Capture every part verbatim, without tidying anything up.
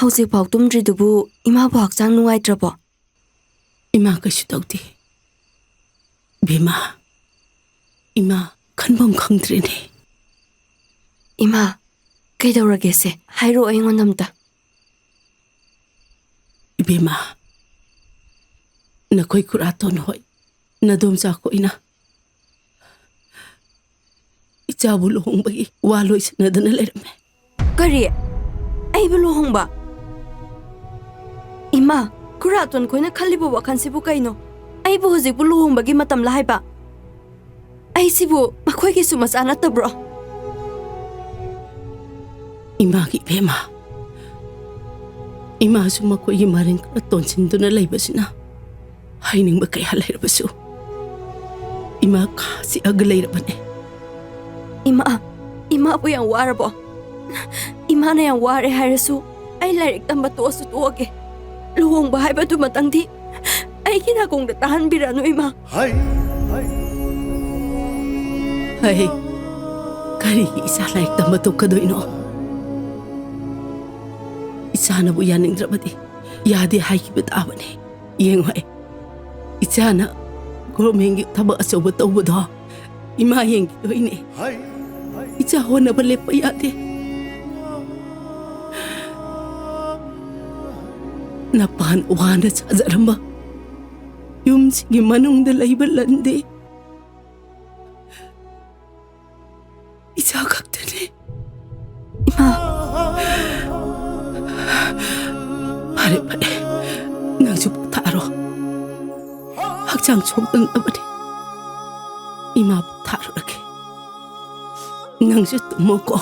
ꯍꯧꯖꯤꯛꯐꯥꯎ ꯇꯨꯝꯗ꯭ꯔꯤꯗꯨꯕꯨ ꯏꯃꯥꯕꯨ ꯍꯛꯆꯥꯡ ꯅꯨꯡꯉꯥꯏꯇ꯭ꯔꯕꯣ? ꯏꯃꯥ ꯀꯩꯁꯨ ꯇꯧꯗꯦ꯫ ꯕꯦꯝꯃ, ꯏꯃꯥ ꯈꯟꯐꯝ ꯈꯪꯗ꯭ꯔꯦꯅꯦ꯫ ꯏꯃꯥ, ꯀꯩꯗꯧꯔꯒꯦꯁꯦ? ꯍꯥꯏꯔꯛꯑꯣ ꯑꯩꯉꯣꯟꯗ ꯑꯝꯇ꯫ ꯏꯕꯦꯝꯃ, ꯅꯈꯣꯏ ꯈꯨꯔꯥꯇꯣꯟ ꯍꯣꯏ, ꯅꯗꯣꯝꯆꯥ ꯈꯣꯏꯅ ꯏꯆꯥꯕꯨ ꯂꯨꯍꯣꯡꯕꯒꯤ ꯋꯥ ꯂꯣꯏꯁꯤꯟꯅꯗꯅ ꯂꯩꯔꯝꯃꯦ꯫ ꯀꯔꯤ? ꯑꯩꯕꯨ ꯂꯨꯍꯣꯡꯕ? ꯏꯃꯥ, ꯈꯨꯔꯥꯇꯣꯟ ꯈꯣꯏꯅ ꯈꯜꯂꯤꯕ ꯋꯥꯈꯜꯁꯤꯕꯨ ꯀꯩꯅꯣ? ꯑꯩꯕꯨ ꯍꯧꯖꯤꯛꯄꯨ ꯂꯨꯍꯣꯡꯕꯒꯤ ꯃꯇꯝꯂ ꯍꯥꯏꯕ? ꯑꯩꯁꯤꯕꯨ ꯃꯈꯣꯏꯒꯤꯁꯨ ꯃꯆꯥ ꯅꯠꯇꯕ꯭ꯔꯣ? ꯏꯃꯥꯒꯤ ꯏꯕꯦꯝꯃ, ꯏꯃꯥꯁꯨ ꯃꯈꯣꯏꯒꯤ ꯃꯔꯤꯡ ꯈꯔ ꯇꯣꯟꯁꯤꯟꯗꯨꯅ ꯂꯩꯕꯁꯤꯅ ꯍꯥꯏꯅꯤꯡꯕ ꯀꯌꯥ ꯂꯩꯔꯕꯁꯨ ꯏꯃꯥ ꯈꯥ ꯆꯤꯛꯑꯒ ꯂꯩꯔꯕꯅꯦ꯫ ꯏꯃꯥ, ꯏꯃꯥꯕꯨ ꯌꯥꯝ ꯋꯥꯔꯕꯣ? ꯏꯃꯥꯅ ꯌꯥꯝ ꯋꯥꯔꯦ ꯍꯥꯏꯔꯁꯨ ꯑꯩ ꯂꯥꯏꯔꯤꯛ ꯇꯝꯕ ꯇꯣꯛꯑꯁꯨ ꯇꯣꯛꯑꯒꯦ꯫ ꯂꯨꯍꯣꯡꯕ ꯍꯥꯏꯕꯗꯨꯃꯇꯪꯗꯤ ꯑꯩꯒꯤ ꯅꯥꯀꯣꯡꯗ ꯇꯥꯍꯟꯕꯤꯔꯅꯨ, ꯏꯃꯥ꯫ ꯍꯩ, ꯀꯔꯤꯒꯤ ꯏꯆꯥ ꯂꯥꯏꯔꯤꯛ ꯇꯝꯕ ꯇꯣꯛꯀꯗꯣꯏꯅꯣ? ꯏꯆꯥꯅꯕꯨ ꯌꯥꯅꯤꯡꯗ꯭ꯔꯕꯗꯤ ꯌꯥꯗꯦ ꯍꯥꯏꯈꯤꯕ ꯇꯥꯕꯅꯤ꯫ ꯌꯦꯡꯉꯣ, ꯑꯩ ꯏꯆꯥꯅ ꯒꯣꯔꯃꯦꯟꯒꯤ ꯊꯕꯛ ꯑꯆꯧꯕ ꯇꯧꯕꯗꯣ ꯏꯃꯥ ꯌꯦꯡꯈꯤꯗꯣꯏꯅꯦ꯫ ꯏꯆꯥ ꯍꯣꯠꯅꯕ ꯂꯦꯞꯄ ꯌꯥꯗꯦ꯫ ꯅꯄꯥꯅ ꯋꯥꯅ ꯁꯥꯖꯔꯝꯕ ꯌꯨꯝꯁꯤꯒꯤ ꯃꯅꯨꯡꯗ ꯂꯩꯕ ꯂꯟꯗꯤ ꯏꯆꯥ ꯈꯛꯇꯅꯤ꯫ ꯏꯃꯥ꯫ ꯐꯔꯦ, ꯐꯔꯦ꯫ ꯅꯪꯁꯨ ꯄꯣꯊꯥꯔꯣ꯫ ꯍꯛꯆꯥꯡ ꯁꯣꯛꯇꯅꯕꯅꯤ꯫ ꯏꯃꯥ ꯄꯣꯊꯥꯔꯨꯔꯒꯦ꯫ ꯅꯪꯁꯨ ꯇꯨꯝꯃꯣꯀꯣ꯫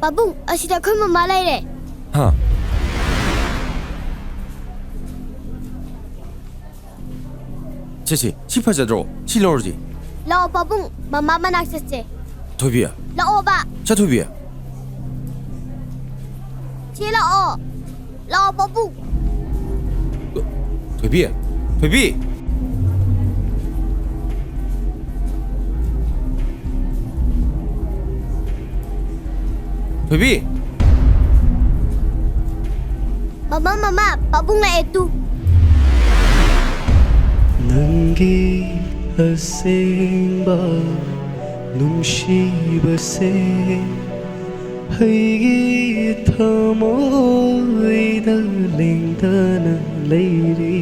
ꯄꯥꯕꯨꯡ, ꯑꯁꯤꯗ ꯑꯩꯈꯣꯏ ꯃꯃꯥ ꯂꯩꯔꯦ꯫ ꯍꯥ? ꯁꯦ, ꯁꯦ, ꯁꯤ ꯐꯖꯗ꯭ꯔꯣ? ꯁꯤ ꯂꯧꯔꯁꯤ꯫ ꯂꯥꯛꯑꯣ ꯄꯥꯕꯨꯡ, ꯃꯃꯥ ꯃꯅꯥꯛ ꯆꯠꯁꯦ꯫ ꯊꯣꯏꯕꯤ꯫ ꯂꯥꯛꯑꯣꯕ꯫ ꯁꯥ ꯊꯣꯏꯕꯤ꯫ ꯁꯤ ꯂꯥꯛꯑꯣ꯫ ꯂꯥꯛꯑꯣ ꯄꯥꯕꯨꯡ꯫ ꯊꯣꯏꯕꯤ꯫ ꯊꯣꯏꯕꯤ꯫ ꯊꯣꯏꯕꯤ꯫ ꯃꯃꯥ, ꯃꯃꯥ, ꯄꯥꯕꯨꯡ ꯂꯥꯛꯑꯦ ꯇꯨ꯫ ꯅꯪꯒꯤ ꯑꯁꯦꯡꯕ ꯅꯨꯡꯁꯤꯕꯁꯦ ꯑꯩꯒꯤ ꯊꯃꯣꯏꯗ ꯂꯦꯡꯗꯅ ꯂꯩꯔꯤ꯫